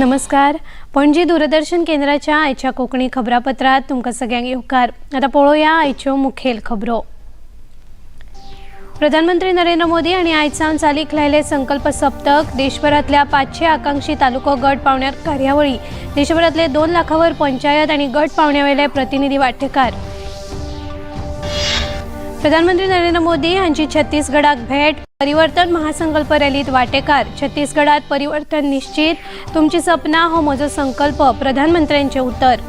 नमस्कार, पणजी दूरदर्शन केंद्राच्या आयच्या कोंकणी खबरापत्रात तुमकां सगळ्यांक येवकार. आतां पळोवया आयच्यो मुखेल खबरो. प्रधानमंत्री नरेंद्र मोदी हांणी आयज सावन चालीक लायले संकल्प सप्तक. देशभरांतल्या 500 आकांक्षी तालुको गट पावण्यार कार्यावळी. देशभरांतले 2 लाखावर पंचायत आनी गट पावण्यावेले प्रतिनिधी वांटेकार. प्रधानमंत्री नरेंद्र मोदी हांची छत्तीसगडाक भेट. परिवर्तन महासंकल्प रॅलीत वांटेकार. छत्तीसगडात परिवर्तन निश्चित, तुमची सपना हो म्हजो संकल्प, प्रधानमंत्र्यांचे उतर.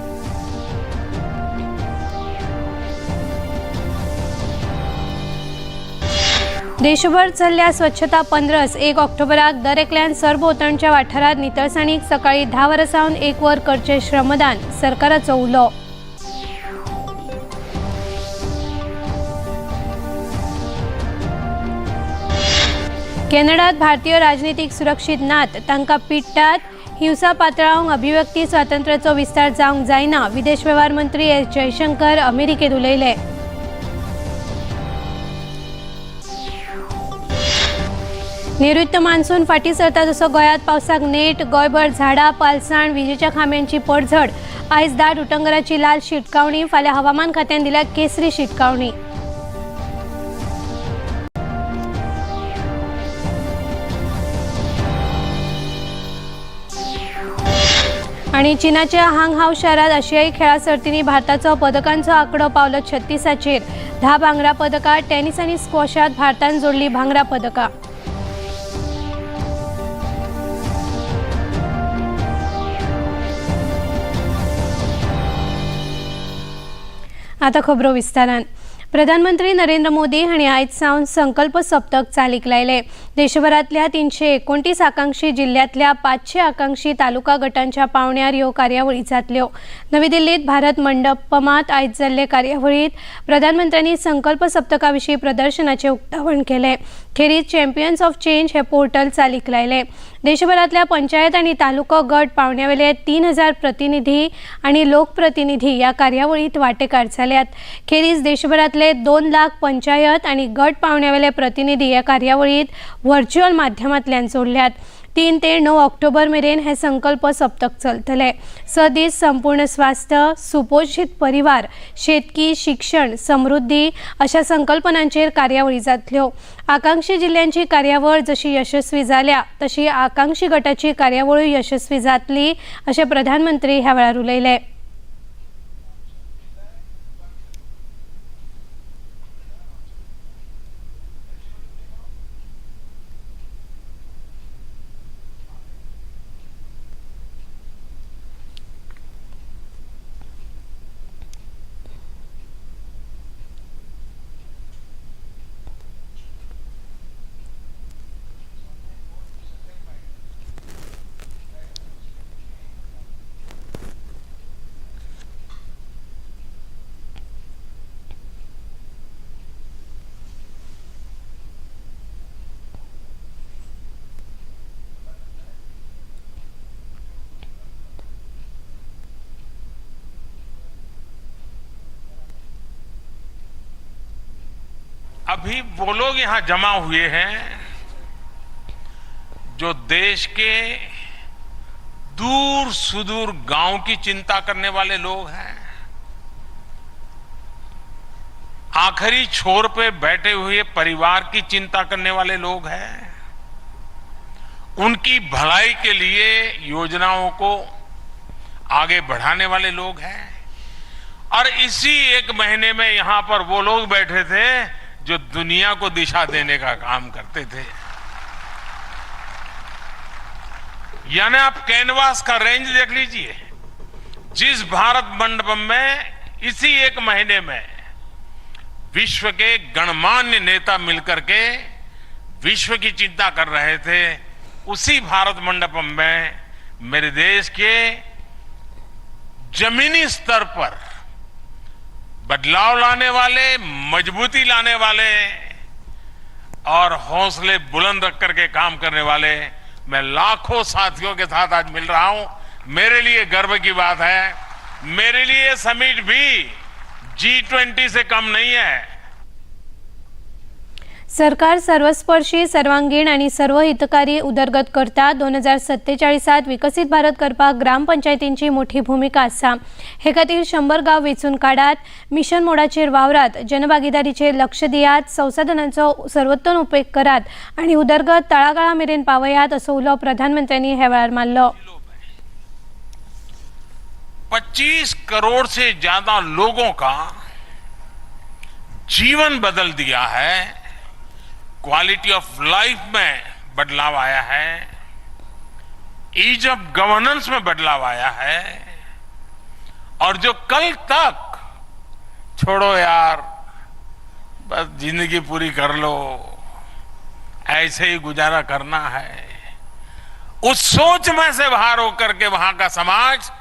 देशभर चल्ल्या स्वच्छता पंद्रस. 1 ऑक्टोबराक दर एकल्यान सरभोंवतणच्या वाठारांत नितळसाणीक सकाळी 10 वरां सावन 1 वर करचें श्रमदान, सरकाराचो उलो. कॅनडात भारतीय राजनितीक सुरक्षीत नात, तांकां पिडटात, हिंसा पातळावंक अभिव्यक्ती स्वातंत्र्याचो विस्तार जावंक जायना, विदेश वेव्हार मंत्री एस जयशंकर अमेरिकेत उलयले. नैऋत्य मान्सून फाटीं सरता तसो गोंयांत पावसाक नेट. गोंयभर झाडां, पालसाण, विजेच्या खांब्यांची पडझड. आयज दाट उटंगराची लाल शिटकावणी. फाल्यां हवामान खात्यान दिल्या केसरी शिटकावणी. आनी चीनाच्या हांगहाव शारांत आशियाई खेळां सर्तींनी भारताचो पदकांचो आंकडो पावलो 36चेर. 10 भांगरा पदकां. टेनिस आनी स्क्वॉशांत भारतान जोडली भांगरा पदकां. आतां खबरो विस्तारान. प्रधानमंत्री नरेंद्र मोदी हांणी आयज सावन संकल्प सप्तक चालीक लायले. देशभरांतल्या 329 आकांक्षी जिल्ल्यांतल्या 500 आकांक्षी तालुका गटांच्या पावण्यार ह्यो कार्यावळी जातल्यो. नवी दिल्लीत भारत मंडपमात आयज जाल्ले कार्यावळींत प्रधानमंत्र्यांनी संकल्प सप्तका विशीं प्रदर्शनाचें उक्तावण केलें. खेरीज चॅम्पियन्स ऑफ चेंज हे पोर्टल चालीक लायलें. देशभरांतल्या पंचायत आनी तालुको गट पावण्यावेले 3000 प्रतिनिधी आनी लोकप्रतिनिधी ह्या कार्यावळींत वांटेकार जाल्यात. खेरीज देशभरांतले 2 लाख पंचायत आनी गट पावण्यावेले प्रतिनिधी ह्या कार्यावळींत व्हर्च्युअल माध्यमांतल्यान जोडल्यात. 3 ते 9 ऑक्टोबर मेरेन हे संकल्प सप्तक चलतले. 6 दीस संपूर्ण स्वास्थ्य, सुपोषित परिवार, शेतकी, शिक्षण, समृद्धी अशा संकल्पनांचेर कार्यावळी जातल्यो. आकांक्षी जिल्ल्यांची कार्यावळ जशी यशस्वी जाल्या तशी आकांक्षी गटाची कार्यावळूय यशस्वी जातली अशें प्रधानमंत्री ह्या वेळार उलयले. अभी वो लोग यहां जमा हुए हैं जो देश के दूर सुदूर गांव की चिंता करने वाले लोग हैं, आखिरी छोर पे बैठे हुए परिवार की चिंता करने वाले लोग हैं, उनकी भलाई के लिए योजनाओं को आगे बढ़ाने वाले लोग हैं। और इसी एक महीने में यहां पर वो लोग बैठे थे जो दुनिया को दिशा देने का काम करते थे। यानी आप कैनवास का रेंज देख लीजिए। जिस भारत मंडपम में इसी एक महीने में विश्व के गणमान्य नेता मिलकर के विश्व की चिंता कर रहे थे, उसी भारत मंडपम में मेरे देश के जमीनी स्तर पर बदलाव लाने वाले, मजबूती लाने वाले और हौसले बुलंद रख करके काम करने वाले मैं लाखों साथियों के साथ आज मिल रहा हूं। मेरे लिए गर्व की बात है। मेरे लिए समिट भी G20 से कम नहीं है। सरकार सर्वस्पर्शी, सर्वांगीण आनी सर्वहितकारी उदरगत करता. 2047 विकसीत भारत करपाक ग्रामपंचायतींची मोठी भुमिका आसा. हे खातीर 100 गांव वेंचून काडात, मिशन मोडाचेर वावरात, जनभागीदारीचेर लक्ष दियात, संसाधनांचो सर्वोत्तम उपेग करात आनी उदरगत तळागाळा मेरेन पावयात, असो उलो प्रधानमंत्र्यांनी ह्या वेळार मारलो. 25 करोड़ से ज्यादा लोगों का जीवन बदल दिया है, क्वालिटी ऑफ लाइफ में बदलाव आया है, ईज ऑफ गवर्नेंस में बदलाव आया है और जो कल तक छोड़ो यार, बस जिंदगी पूरी कर लो, ऐसे ही गुजारा करना है, उस सोच में से बाहर होकर के वहां का समाज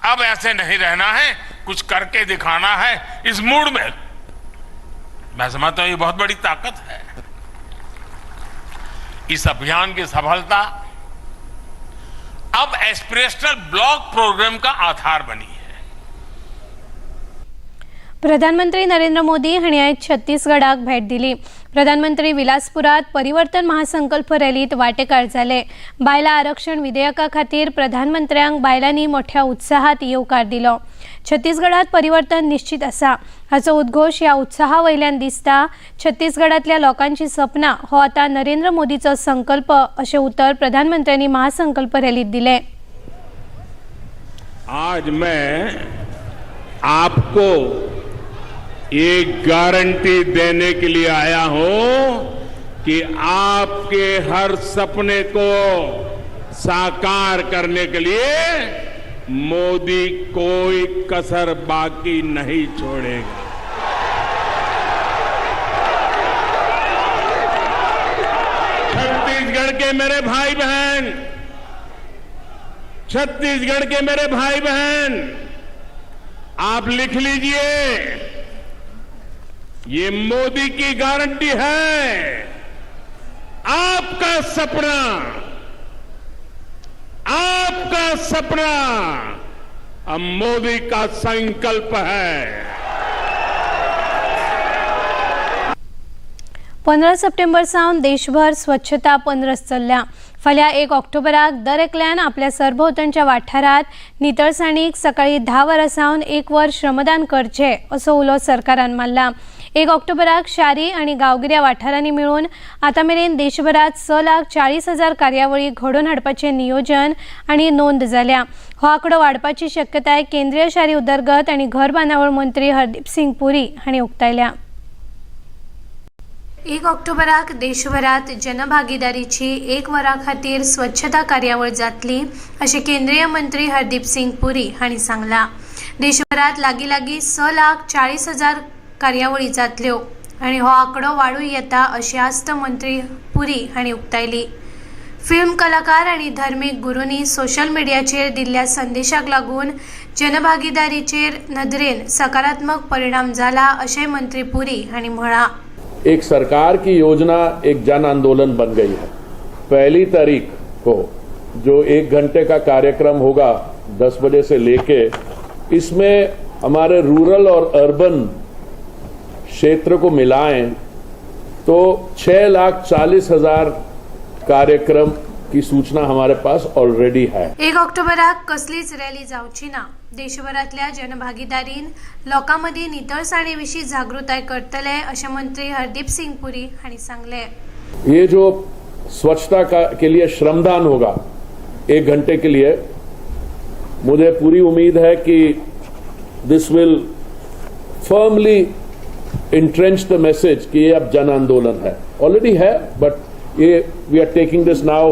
अब ऐसे नहीं रहना है, कुछ करके दिखाना है, इस मूड में। मैं समझता हूं ये बहुत बड़ी ताकत है। इस अभियान की सफलता अब एस्पिरेशनल ब्लॉक प्रोग्राम का आधार बनी है। प्रधानमंत्री नरेंद्र मोदी हांणी आयज छत्तीसगडाक भेट दिली. प्रधानमंत्री विलासपुरात परिवर्तन महासंकल्प रॅलीत वांटेकार जाले. बायलां आरक्षण विधेयका खातीर प्रधानमंत्र्यांक बायलांनी मोठ्या उत्साहात येवकार दिलो. छत्तीसगडात परिवर्तन निश्चित आसा हाचो उद्घोश ह्या उत्साहा वयल्यान दिसता. छत्तीसगडातल्या लोकांची सपनां हो आतां नरेंद्र मोदीचो संकल्प, अशें उतर प्रधानमंत्र्यांनी महासंकल्प रॅलीत दिलें. आज मैं आपको एक गारंटी देने के लिए आया हूं कि आपके हर सपने को साकार करने के लिए मोदी कोई कसर बाकी नहीं छोड़ेगा। छत्तीसगढ़ के मेरे भाई बहन, छत्तीसगढ़ के मेरे भाई बहन, आप लिख लीजिए, ये मोदी की गारंटी है। आपका सपना, आपका सपना अब मोदी का संकल्प है। 15 सप्टेंबर सावन देशभर स्वच्छता पंद्रस चल्ल्या. फाल्यां 1 ऑक्टोबराक दर एकल्यान आपल्या सरभोंवतणच्या वाठारांत नितळसाणीक सकाळीं 10 वरां सावन 1 वर श्रमदान करचें, असो उलो सरकारान मारला. 1 ऑक्टोबराक शारी आनी गांवगिऱ्या वाठारांनी मेळून आतां मेरेन देशभरात 6,40,000 कार्यावळी घडोवन हाडपाचें नियोजन आनी नोंद जाल्या. हो आंकडो वाडपाची शक्यताय केंद्रीय शारी उदरगत आनी घर बांदावळ मंत्री हरदीप सिंग पुरी हांणी उक्तायल्या. 1 ऑक्टोबराक देशभरात जनभागीदारीची 1 वरां खातीर स्वच्छता कार्यावळ जातली, अशें केंद्रीय मंत्री हरदीप सिंग पुरी हांणी सांगलां. देशभरात लागीं लागीं 6,40,000 कार्यावळी जातल्यो आनी हो आंकडो वाडूं येता, अशी आस्त मंत्री पुरी हांणी उक्तायली. फिल्म कलाकार आनी धर्मीक गुरूंनी सोशल मिडियाचेर दिल्ल्या संदेशाक लागून जनभागीदारीचेर नदरेन सकारात्मक परिणाम जाला, अशें मंत्री पुरी हांणी म्हळां. एक सरकार की योजना एक जन आंदोलन बन गई है। पहली तारीख को जो 1 घंटे का कार्यक्रम होगा 10 बजे से लेके, इसमें हमारे रूरल और अर्बन क्षेत्र को मिलाएं तो 6,40,000 कार्यक्रम की सूचना हमारे पास ऑलरेडी है। 1 ऑक्टोबराक कसलीच रॅली जावची ना. देशभरातल्या जनभागीदारीन लोकां मदीं नितळसाणे विशीं जागृताय करतले, अशें मंत्री हरदीप सिंग पुरी हांणी सांगलें. ये जो स्वच्छता का के लिए श्रमदान होगा 1 घंटे के लिए, मुझे पूरी उम्मीद है कि this will firmly entrench the message कि ये अब जन आंदोलन है। ऑलरेडी है, बट ये we are taking this now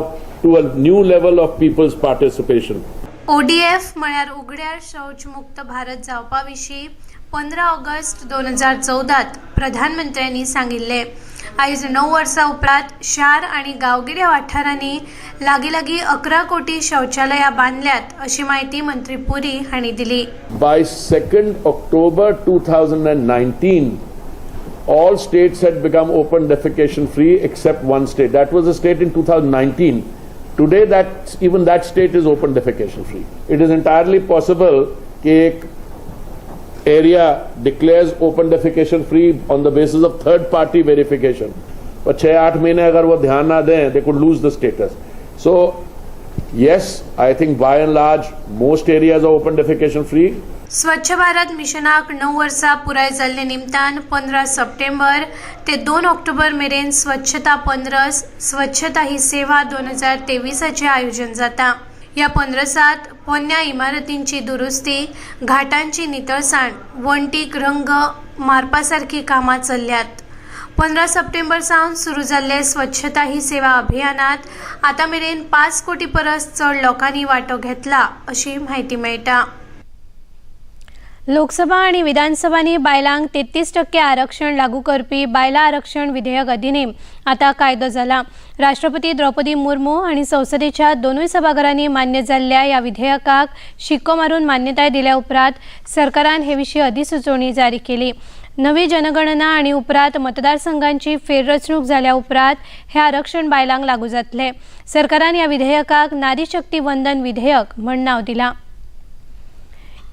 to a new level of people's participation. ODF म्हळ्यार उगड्यार शौच मुक्त भारत जावपा विशीं 15 ऑगस्ट 2014 प्रधानमंत्र्यांनी सांगिल्लें. आयज 9 वर्सां उपरांत शार आनी गांवगिऱ्या वाठारांनी लागीं लागीं 11 कोटी शौचालयां बांदल्यात, अशी म्हायती मंत्री पुरी हांणी दिली. By 2nd October 2019, all states had become open defecation free except one state. That was the state in 2019. Today, that even that state is open defecation free. It is entirely possible कि एक area declares open defecation free on the basis of third party verification. पर 6-8 महीने अगर वो ध्यान ना दें, they could lose the status. So yes, I think by and large most areas are open defecation free. Swachh Bharat मिशनाक 9 वर्सां पुराय जाल्ले निमतान 15 सप्टेंबर ते 2 ऑक्टोबर मेरेन स्वच्छता पंद्रस स्वच्छता ही सेवा 2023 आयोजन जाता. ह्या पंद्रसात पोन्न्या इमारतींची दुरुस्ती, घाटांची नितळसाण, वण्टीक रंग मारपा सारकी कामां चल्ल्यात. 15 सप्टेंबर सावन सुरू जाल्ले स्वच्छता ही सेवा अभियानात आतां मेरेन 5 कोटी परस चड लोकांनी वांटो घेतला अशी म्हायती मेळटा. लोकसभा आनी विधानसभांनी बायलांक 33% आरक्षण लागू करपी बायलां आरक्षण विधेयक अधिनेम आतां कायदो जाला. राष्ट्रपती द्रौपदी मुर्मू आनी संसदेच्या दोनूय सभाघरांनी मान्य जाल्ल्या ह्या विधेयकाक शिक्को मारून मान्यताय दिल्या उपरांत सरकारान हे विशीं अधिसुचोवणी जारी केली. नवी जनगणना आनी उपरांत मतदारसंघांची फेररचणूक जाल्या उपरांत हे आरक्षण बायलांक लागू जातले. सरकारान ह्या विधेयकाक नारी शक्ती वंदन विधेयक म्हण नांव दिलां.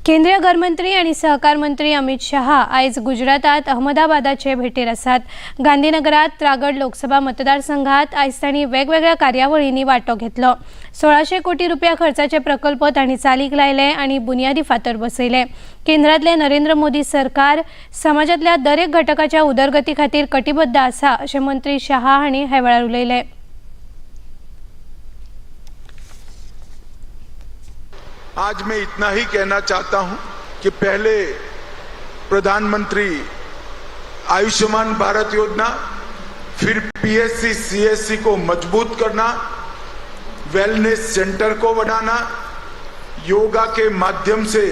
केंद्रीय घरमंत्री आनी सहकार मंत्री अमित शहा आयज गुजरातात अहमदाबादाचे भेटेर आसात. गांधीनगरात त्रागड लोकसभा मतदारसंघात आयज तांणी वेगवेगळ्या कार्यावळींनी वांटो घेतलो. 1600 कोटी रुपया खर्चाचे प्रकल्प तांणी चालीक लायले आनी बुन्यादी फातर बसयले. केंद्रातले नरेंद्र मोदी सरकार समाजातल्या दरेक घटकाच्या उदरगती खातीर कटिबद्ध आसा अशें मंत्री शहा हांणी ह्या वेळार उलयले. आज मैं इतना ही कहना चाहता हूं कि पहले प्रधानमंत्री आयुष्मान भारत योजना, फिर पीएचसी सीएचसी को मजबूत करना, वेलनेस सेंटर को बढ़ाना, योगा के माध्यम से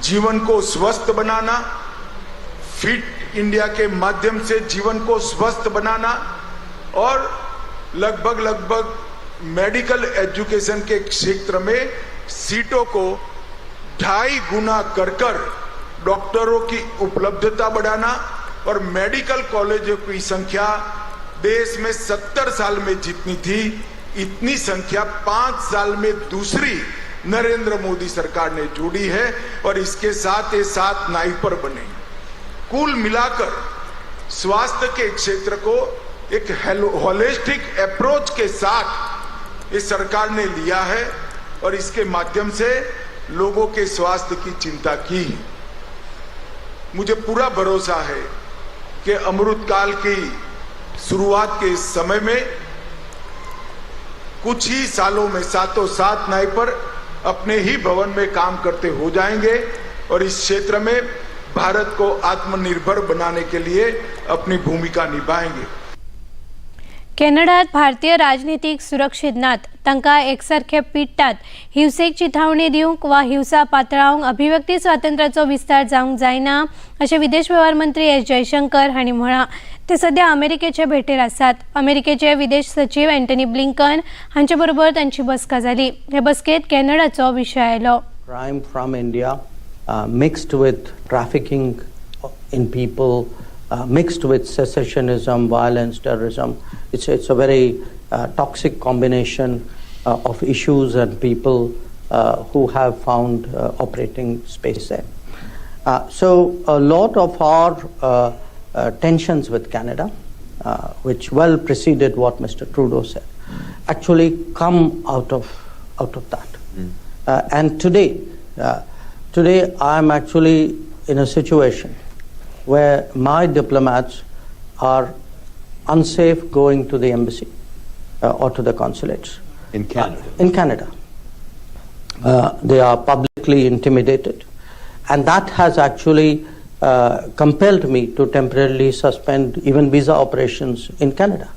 जीवन को स्वस्थ बनाना, फिट इंडिया के माध्यम से जीवन को स्वस्थ बनाना और लगभग लगभग मेडिकल एजुकेशन के क्षेत्र में सीटों को 2.5 गुना कर कर डॉक्टरों की उपलब्धता बढ़ाना और मेडिकल कॉलेजों की संख्या देश में 70 साल में जितनी थी इतनी संख्या 5 साल में दूसरी नरेंद्र मोदी सरकार ने जोड़ी है और इसके साथ ये 7 नाइपर बने। कुल मिलाकर स्वास्थ्य के क्षेत्र को एक होलिस्टिक अप्रोच के साथ इस सरकार ने लिया है और इसके माध्यम से लोगों के स्वास्थ्य की चिंता की। मुझे पूरा भरोसा है कि अमृतकाल की शुरुआत के समय में कुछ ही सालों में 7 नाइपर अपने ही भवन में काम करते हो जाएंगे और इस क्षेत्र में भारत को आत्मनिर्भर बनाने के लिए अपनी भूमिका निभाएंगे। कॅनडात भारतीय राजनितीक सुरक्षीत नात, तांकां एकसारखे पिडटात. हिंसेक चिथावणी दिवंक वा हिंसा पातळावंक अभिव्यक्ती स्वातंत्र्याचो विस्तार जावंक जायना अशें विदेश वेव्हार मंत्री एस जयशंकर हांणी म्हळां. ते सध्या अमेरिकेचे भेटेर आसात. अमेरिकेचे विदेश सचीव अँटनी ब्लिंकन हांचे बरोबर तांची बसका जाली. हे बसकेंत कॅनडाचो विशय आयलो. Crime from India mixed with trafficking in people, mixed with secessionism, violence, terrorism. It's a very toxic combination of issues and people who have found operating space there. So a lot of our tensions with Canada, which well preceded what Mr. Trudeau said, actually come out of that. And today I'm actually in a situation where my diplomats are unsafe going to the embassy or to the consulates. In Canada? In Canada. They are publicly intimidated, and that has actually compelled me to temporarily suspend even visa operations in Canada.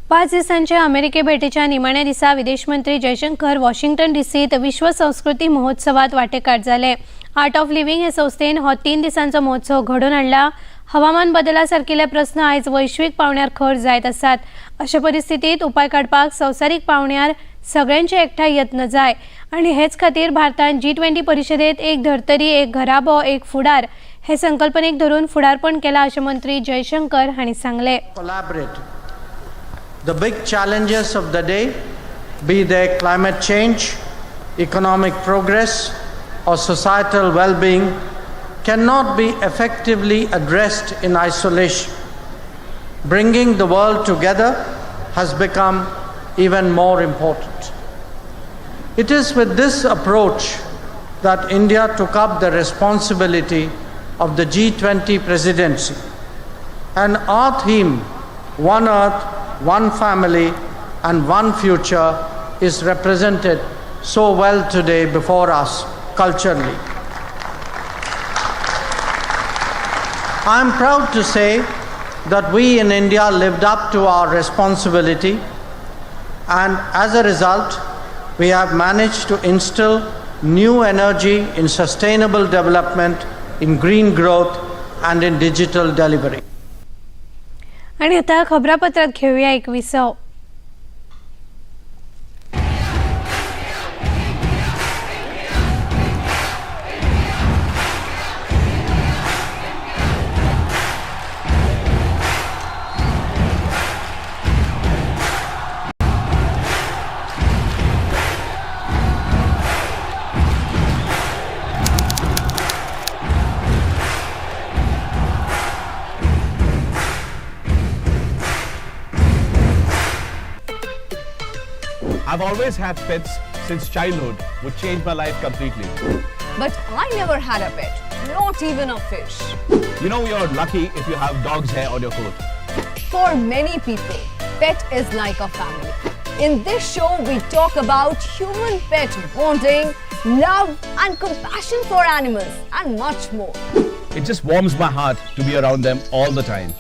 5 दिसांच्या अमेरिके भेटीच्या निमाण्या दिसा विदेश मंत्री Jaishankar Washington डीसीत विश्व संस्कृती महोत्सवात वांटेकार जाले. Art of living हे संस्थेन हो 3 दिसांचो महोत्सव घडोवन हाडला. हवामान बदला सारकिले प्रस्न आयज वैश्वीक पावंड्यार खर जायत आसात. अशे परिस्थितीत उपाय काडपाक संवसारीक पावंड्यार सगळ्यांचे एकठांय यत्न जाय आनी हेच खातीर भारतान G20 परिशदेत एक धर्तरी एक घराबो एक फुडार हे संकल्पनेक धरून फुडारपण केलां अशें मंत्री जयशंकर हांणी सांगलें. The big challenges of the day, be they climate change, economic progress, or societal well-being, cannot be effectively addressed in isolation. Bringing the world together has become even more important. It is with this approach that India took up the responsibility of the G20 presidency. And our theme, One Earth, One Family, and One Future, is represented so well today before us culturally. I am proud to say that we in India lived up to our responsibility, and as a result, we have managed to instill new energy in sustainable development, in green growth, and in digital delivery. आणि आता खबरापत्रात घेऊया एक विसव. I've always had pets since childhood, which changed my life completely. But I never had a pet, not even a fish. You know, you're lucky if you have dog's hair on your coat. For many people, pet is like a family. In this show, we talk about human pet bonding, love and compassion for animals, and much more. It just warms my heart to be around them all the time.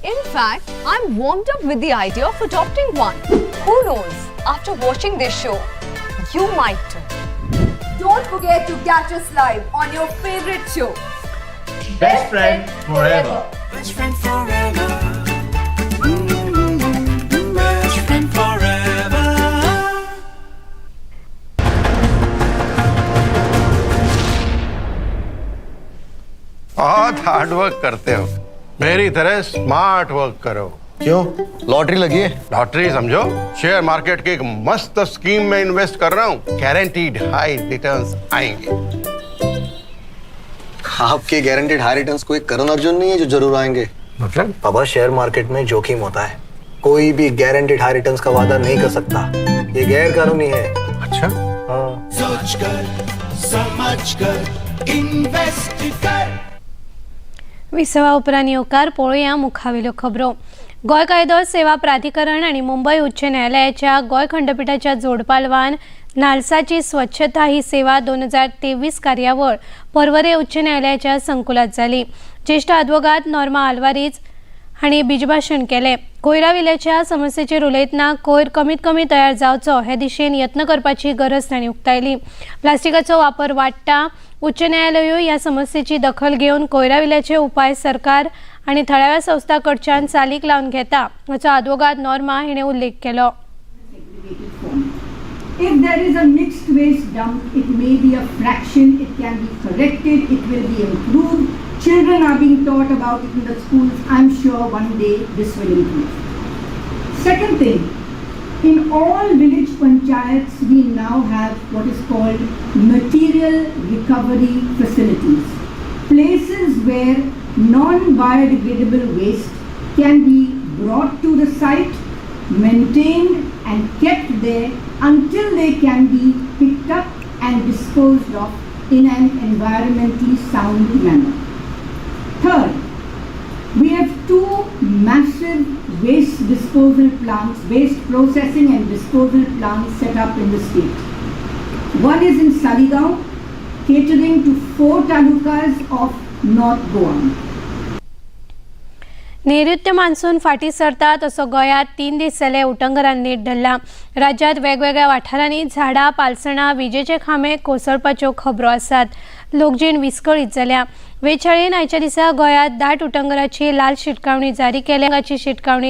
In fact, I'm warmed up with the idea of adopting one. Who knows, after watching this show, you might too. Don't forget to catch us live on your favorite show, Best Friend Forever. Best friend forever. Best friend forever. बहुत hard work करते हो, Mary तरह smart work करो। क्यों, lottery लगी है? Lottery समझो, share market की एक मस्त स्कीम में इन्वेस्ट कर रहा हूँ, गारंटीड हाई रिटर्न्स आएंगे। आपके गारंटीड हाई रिटर्न्स कोई करण अर्जुन नहीं है जो जरूर आएंगे। मतलब? बाबा, शेयर मार्केट में जोखिम होता है, कोई भी गारंटीड हाई रिटर्न्स का वादा नहीं कर सकता, ये गैर कानूनी है। अच्छा। हाँ। सोच कर, समझ कर, इन्वेस्ट कर। विसवा उपरांत येवकार पळोवया मुखावेल्यो खबरो. गोंय कायदो सेवा प्राधिकरण आनी मुंबय उच्च न्यायालयाच्या गोंय खंडपिठाच्या जोडपालवान नालसाची स्वच्छता ही सेवा 2023 कार्यावळ पर्वरे उच्च न्यायालयाच्या संकुलात जाली. ज्येष्ठ आदवोगाद नॉर्मा आल्वारीज हांणी बीजभाशण केलें. कोयरा विल्याच्या समस्येचेर उलयतना कोयर कमीत कमी तयार जावचो हे दिशेन यत्न करपाची गरज तांणी उक्तायली. प्लास्टिकाचो वापर वाडटा. उच्च न्यायालयूय ह्या समस्येची दखल घेवन कोयरा विल्याचे उपाय सरकार आनी थळाव्या संस्था कडच्यान चालीक लावन घेता हाचो आदवोगाद नॉर्मा हिणें उल्लेख केलो. If there is a mixed waste dump, it may be a fraction, it can be corrected, it will be improved. Children are being taught about it in the schools. I'm sure one day this will improve. Second thing, in all village panchayats, we now have what is called material recovery facilities. Places where non-biodegradable waste can be brought to the site, maintained and kept there until they can be picked up and disposed of in an environmentally sound manner. Third, we have two massive waste disposal plants, waste processing and disposal plants set up in the state. One is in Saligaon, catering to 4 talukas of North Goa. नैऋत्य monsoon फाटीं सरता तसो गोंयांत 3 दीस जाले उटंगरान नेट धरला. राज्यांत वेगवेगळ्या वाठारांनी झाडां, पालसणां, विजेचे खांबे कोसळपाच्यो खबरो आसात. लोकजीण विस्कळीत जाल्या. वेधशाळेन आयच्या दिसा गोंयांत दाट उटंगराची लाल शिटकावणी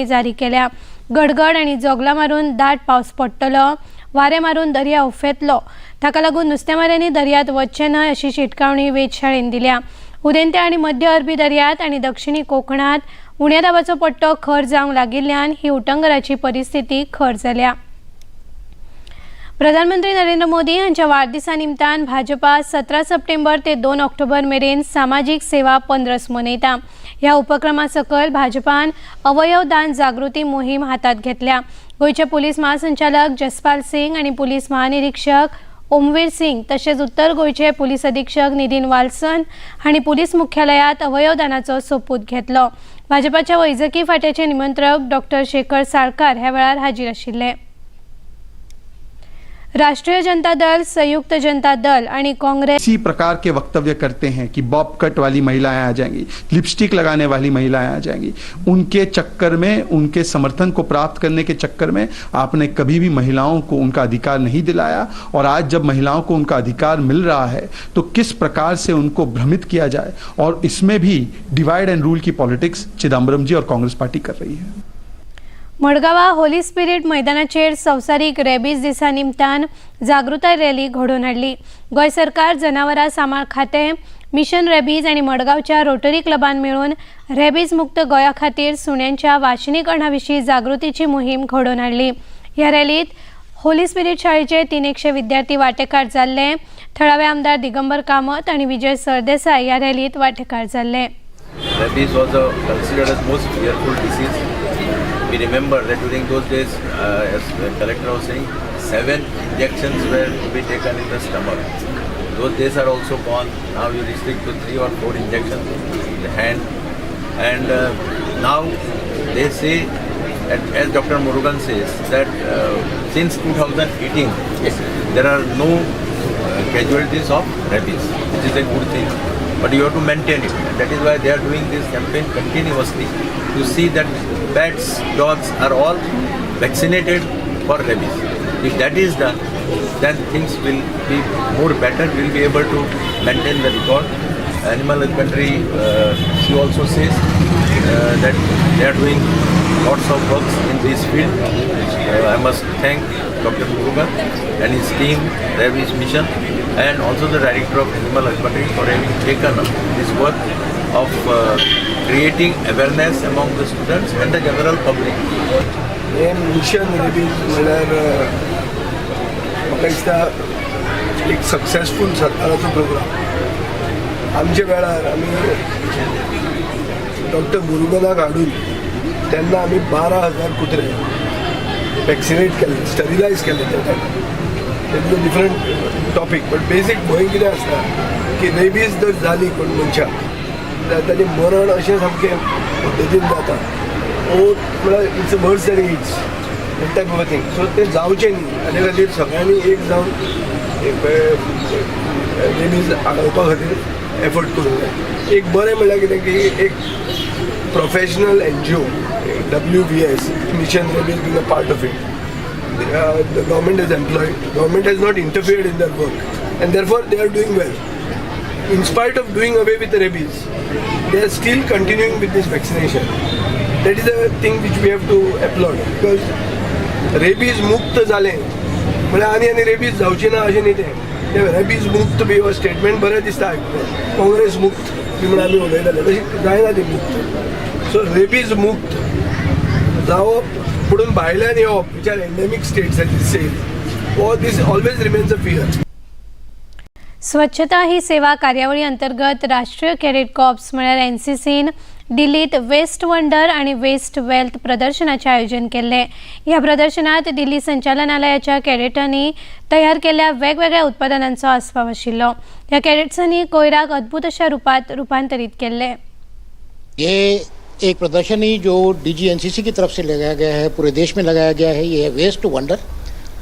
जारी केल्या. गडगड आनी जोगलां मारून दाट पावस पडटलो. वारें मारून दर्या उफेतलो. ताका लागून नुस्तेमाऱ्यांनी दर्यांत वचचें न्हय अशी शिटकावणी वेधशाळेन दिल्या. उदेंते आनी मध्य अरबी दर्यांत आनी दक्षिणी कोकणांत उण्या दाबाचो पट्टो खर जावंक लागिल्ल्यान ही उटंगराची परिस्थिती खर जाल्या. प्रधानमंत्री नरेंद्र मोदी हांच्या वाडदिसा निमतान भाजपा 17 सप्टेंबर ते 2 ऑक्टोबर मेरेन सामाजीक सेवा पंद्रस मनयता. ह्या उपक्रमा सकयल भाजपान अवयव दान जागृती मोहीम हातात घेतल्या. गोंयचे पुलीस महासंचालक जसपाल सिंग आनी पुलीस महानिरीक्षक ओमवीर सिंग तशेंच उत्तर गोंयचे पुलीस अधीक्षक नितीन वाल्सन हांणी पुलीस मुख्यालयात अवयवदानाचो सोपूत घेतलो. भाजपाच्या वैजकी फाट्याचे निमंत्रक डॉक्टर शेखर साळकार ह्या वेळार हाजीर आशिल्ले. राष्ट्रीय जनता दल, संयुक्त जनता दल आणि काँग्रेस इसी प्रकार के वक्तव्य करते हैं कि बॉब कट वाली महिलाएं आ जाएंगी, लिपस्टिक लगाने वाली महिलाएं आ जाएंगी, उनके चक्कर में, उनके समर्थन को प्राप्त करने के चक्कर में आपने कभी भी महिलाओं को उनका अधिकार नहीं दिलाया. और आज जब महिलाओं को उनका अधिकार मिल रहा है तो किस प्रकार से उनको भ्रमित किया जाए, और इसमें भी डिवाइड एंड रूल की पॉलिटिक्स चिदम्बरम जी और कांग्रेस पार्टी कर रही है. मडगांवा होली स्पिरीट मैदानाचेर संवसारीक रेबीज दिसा निमतान जागृताय रॅली घडोवन हाडली. गोंय सरकार, जनावरां सांबाळ खातें, मिशन रेबीज आनी मडगांवच्या रोटरी क्लबान मेळून रेबीज मुक्त गोंया खातीर सुण्यांच्या वाशिनीकरणा विशीं जागृतीची मोहीम घडोवन हाडली. ह्या रॅलीत होली स्पिरीट शाळेचे 300 विद्यार्थी वांटेकार जाल्ले. थळावे आमदार दिगंबर कामत आनी विजय सरदेसाय ह्या रॅलीत वांटेकार जाल्ले. Rabies was considered as most fearful disease. We remember that during those days, as the collector was saying, 7 injections were to be taken in the stomach. Those days are also gone. Now you restrict to 3 or 4 injections in the hand. And now they say, as Dr. Murugan says, that since 2018, there are no casualties of rabies, which is a good thing. But you have to maintain it. And that is why they are doing this campaign continuously to see that pets, dogs are all vaccinated for rabies. If that is done, then things will be more better. We will be able to maintain the record. Animal husbandry, she also says that they are doing lots of works in this field. I must thank Dr. Murugan and his team, Rabies Mission, and also the Director of Animal Husbandry for having taken up this work of creating awareness among the students and the general public. हे mission rabies म्हणल्यार म्हाका दिसता एक successful सरकाराचो programme. आमच्या वेळार आमी doctor मुरुगनाक हाडून तेन्ना आमी 12,000 कुत्रे वॅक्सिनेट केले, स्टरिलायज केले त्या टायमार. That is a different topic, but basic भंय कितें आसता की रेबीज जर जाली कोण मनशाक जाल्यार ताजें मरण अशें सामकें पद्दतीन जाता, ओ म्हळ्यार it's worse than AIDS that type of a thing. So तें जावचें न्ही हाजे खातीर सगळ्यांनी एक जावन रेबीज आडावपा खातीर एफर्ट करूंक जाय. एक बरें म्हणल्यार कितें की एक professional NGO WVS, Mission Rabies being a part of it, the government has employed, government has not interfered in their work, and therefore they are doing well. In spite of doing away with the rabies, they are still continuing with this vaccination. That is a thing which we have to applaud, because rabies मुक्त जालें म्हळ्यार आनी आनी rabies जावची ना अशें न्ही. तें रेबीज मुक्त बी हो स्टेटमेंट बरें दिसता आयकून, काँग्रेस मुक्त बी म्हणून आमी उलयताले, तशें जायना ती मुक्त. सो रेबीज मुक्त जावप पुणून भायल्यान येवप, which are endemic states as it says, हो this always remains a fear. स्वच्छता ही सेवा कार्यावळी अंतर्गत राष्ट्रीय कॅडेट कॉर्प्स म्हळ्यार एनसीसीन दिल्लीत वेस्ट वंडर आणि वेस्ट वेल्थ प्रदर्शनाचें आयोजन केल्लें. ह्या प्रदर्शनात दिल्ली संचालनालयाच्या कॅडेटांनी तयार केल्ल्या वेगवेगळ्या उत्पादनांचो आस्पाव आशिल्लो. ह्या कॅडेट्सांनी कोयराक अद्भुत अशा रूपात रुपांतरीत केल्लें. ये एक प्रदर्शनी जो डीजीएनसीसी की तरफ से लगाया गया है, पूरे देश में लगाया गया है, ये है वेस्ट टू वंडर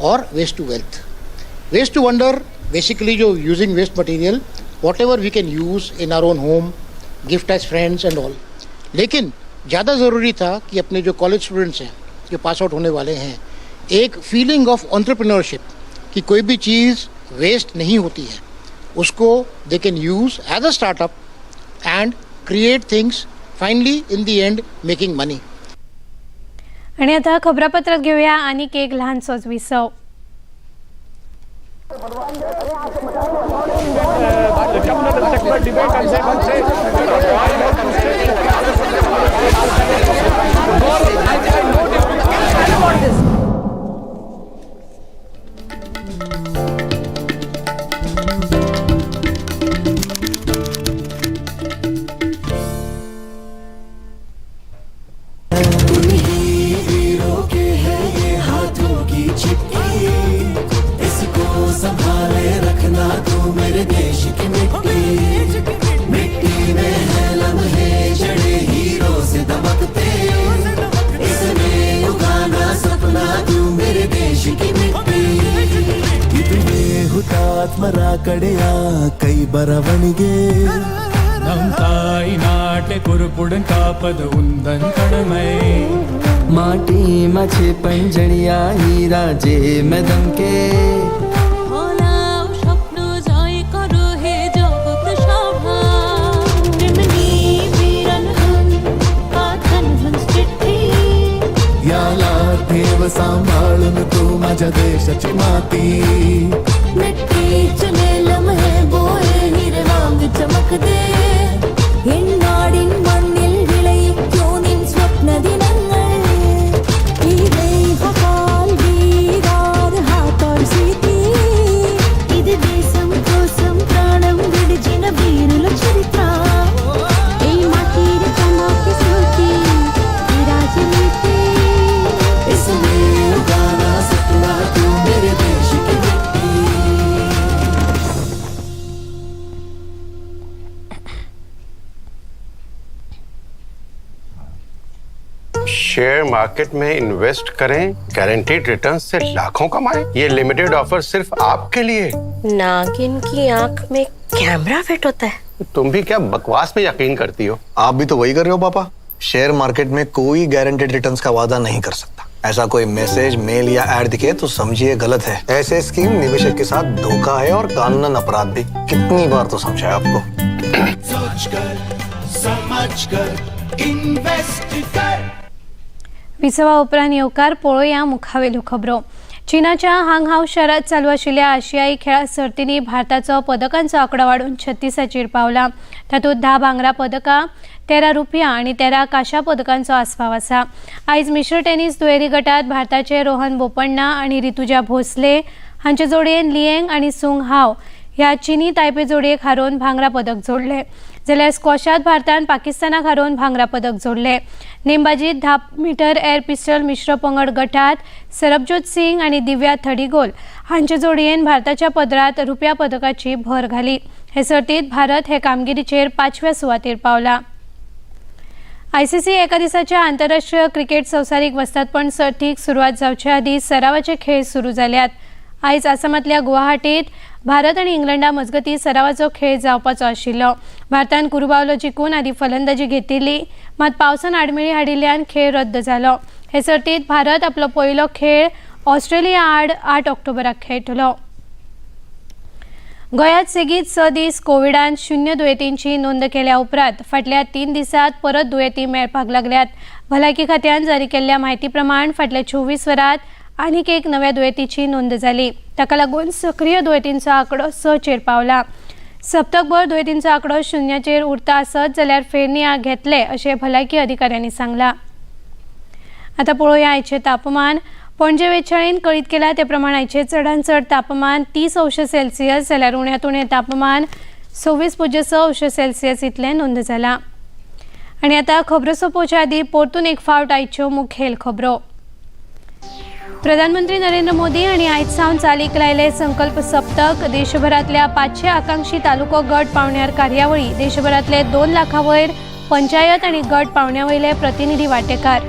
और waste to wealth. Waste to wonder basically जो using waste material, whatever we can use in our own home, gift as friends and all. लेकिन ज़्यादा ज़रूरी था कि अपने जो कॉलेज स्टूडेंट्स हैं, जो पास आउट होने वाले हैं, एक फीलिंग ऑफ ऑन्टरप्रेन्योरशिप कि कोई भी चीज़ वेस्ट नहीं होती है, उसको they can use as a startup and create things, finally in the end making money. आणि आता खबरापत्रात घेऊया आणीक एक ल्हानसोच विसव. उन्हीं वीरों के है ये हाथों की चिट्ठी, इसको संभाले रखना तू मेरे देश की मिट्टी। मिट्टी में है लम्हे जड़े हीरो से दमकते, इसमें उगाना सपना तू मेरे देश की मिट्टी। ಇದುವೇ ಹುತಾತ್ಮರ ಕಡೆಯ ಕೈ ಬರವಣಿಗೆ. நம் தாய் நாட்டை பொறுப்புடன் காப்பது உந்தன் கடமை. माटी मछे पंजड़िया हीरा जे में दमके. ফলাও স্বপ্ন জয় করো হে জগৎ সভা. याला ठेव सांभाळून तू माझ्या देशाची माती. मिट्टी चले लम्हे बोए हीरे वांग चमक दे. എന്നാടിൻ മണ്ണിൽ വിളയിക്കൂ നിൻ സ്വപ്ന ദിനങ്ങൾ. ఇది దేశం కోసం ప్రాణం విడిచిన వీరుల చరిత్ర. এই মাটির চমক স্মৃতি এই রাজনীতি. इसमें उगाना सपना तू मेरे देश की मिट्टी. शेयर मार्केट में इन्वेस्ट करें, गारंटीड रिटर्न्स से लाखों कमाएं। ये लिमिटेड ऑफर सिर्फ आपके लिए। नागिन की आंख में कैमरा फिट होता है। तुम भी क्या बकवास में यकीन करती हो? आप भी तो वही कर रहे हो पापा। शेयर मार्केट में कोई गारंटेड रिटर्न्स का वादा नहीं कर सकता। ऐसा कोई मैसेज, मेल या एड दिखे तो समझिए गलत है। ऐसे स्कीम निवेशक के साथ धोखा है और कानूनन अपराध भी। कितनी बार तो समझाया आपको। सोच कर, समझ कर, इन्वेस्ट कर. विसवा उपरांत येवकार. पळोवया मुखावेल्यो खबरो. चीनाच्या हांगहाव शारांत चालू आशिल्ल्या आशियाई खेळां सर्तींनी भारताचो पदकांचो आंकडो वाडून 36 पावला. तातूंत 10 भांगरा पदकां, 13 रुपया आनी 13 कांश्या पदकांचो आस्पाव आसा. आयज मिश्र टेनीस दुहेरी गटात भारताचे रोहन बोपण्णा आनी ऋतुजा भोसले हांचे जोडयेन लिएंग आनी सुंग हाव ह्या चिनी तायपे जोडयेक हारोवन भांगरा पदक जोडले. जाल्यार स्क्वॉशात भारतान पाकिस्तानाक हारोवन भांगरा पदक जोडले. नेमबाजीत 10 मीटर एअर पिस्टल मिश्र पंगड गटात सरबजोत सिंग आनी दिव्या थडिगोल हांचे जोडयेन भारताच्या पदरात रुप्या पदकाची भर घाली. हे सर्तीत भारत हे कामगिरीचेर 5व्या सुवातेर पावला. आयसीसी एका दिसाच्या आंतरराष्ट्रीय क्रिकेट संवसारीक वस्तादपण सर्तीक सुरवात जावचे आदीं सरावाचे खेळ सुरू जाल्यात. आयज आसामांतल्या गुवाहाटीत भारत आनी इंग्लंडा मजगतीं सरावाचो खेळ जावपाचो आशिल्लो. भारतान कुरुबावलो जिखून आदी फलंदाजी घेतिल्ली, मात पावसान आडमेळी हाडिल्ल्यान खेळ रद्द जालो. हे सर्तीत भारत आपलो पयलो खेळ ऑस्ट्रेलिया आड 8 ऑक्टोबराक खेळटलो. गोंयांत सेगीत 6 दीस कोविडान 0 दुयेंतींची नोंद केल्या उपरांत फाटल्या 3 दिसांत परत दुयेंती मेळपाक लागल्यात. भलायकी खात्यान जारी केल्ल्या म्हायती प्रमाण फाटल्या 24 वरांत आनीक एक नव्या दुयेंतीची नोंद जाली. ताका लागून सक्रीय दुयेंतींचो आंकडो 6 पावला. सप्तकभर दुयेंतींचो आंकडो 0 उरता आसत जाल्यार फेरणी घेतले अशें भलायकी अधिकाऱ्यांनी सांगलां. आतां पळोवया आयचें तापमान. पणजे वेधशाळेन कळीत केलां ते प्रमाण आयचें चडांत चड तापमान 30 अंश सेल्सियस जाल्यार उण्यांत उणें तापमान 26.6 अंश सेल्सियस इतलें नोंद जालां. आनी आतां खबरो सोंपोवच्या आदीं परतून एक फावट आयच्यो मुखेल खबरो. प्रधानमंत्री नरेंद्र मोदी हांणी आयज सावन चालीक लायले संकल्प सप्तक. देशभरांतल्या 500 आकांक्षी तालुको गट पावण्यार कार्यावळी. देशभरांतले 2 लाखां वयर पंचायत आनी गट पावण्या वयले प्रतिनिधी वांटेकार.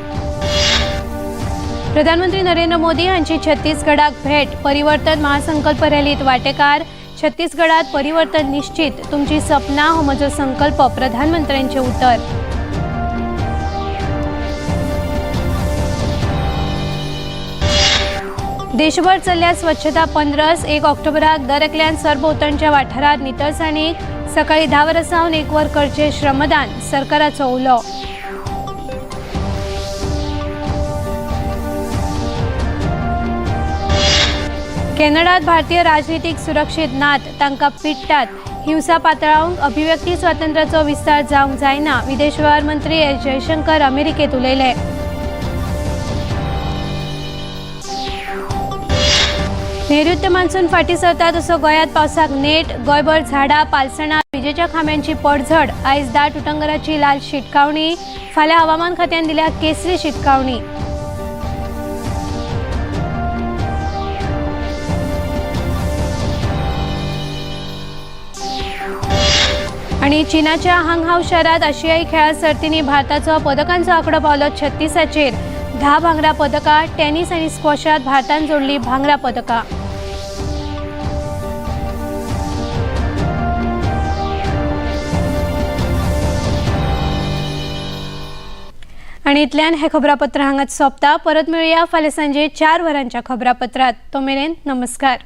प्रधानमंत्री नरेंद्र मोदी हांची छत्तीसगडाक भेट. परिवर्तन महासंकल्प रॅलीत वांटेकार. छत्तीसगडात परिवर्तन निश्चित, तुमची सपना हो म्हजो संकल्प, प्रधानमंत्र्यांचे उतर. देशभर चल्ल्या स्वच्छता पंद्रस. 1 ऑक्टोबराक दर एकल्यान सरभोंवतणच्या वाठारांत नितळसाणीक सकाळी 10 वरां सावन 1 वर करचें श्रमदान, सरकाराचो उलो. कॅनडात भारतीय राजनितीक सुरक्षीत नात, तांकां पिडटात. हिंसा पातळावंक अभिव्यक्ती स्वातंत्र्याचो विस्तार जावंक जायना, विदेश वेव्हार मंत्री एस जयशंकर अमेरिकेत उलयले. नैऋत्य मान्सून फाटीं सरता तसो गोंयांत पावसाक नेट. गोंयभर झाडां, पालसणां, विजेच्या खांब्यांची पडझड. आयज दाट उटंगराची लाल शिटकावणी. फाल्यां हवामान खात्यान दिल्या केसरी शिटकावणी. आणि चीनाच्या हांगहाव शहरात आशियाई खेळां सर्तींनी भारताचो पदकांचो आंकडो पावलो 36चेर. 10 भांगरा पदकां. टेनिस आनी स्क्वॉशात भारतान जोडली भांगरा पदकां. आनी इतल्यान हें खबरापत्र हांगाच सोंपता. परत मेळुया फाल्यां सांजे 4 वरांच्या खबरापत्रात. तो मेरेन नमस्कार.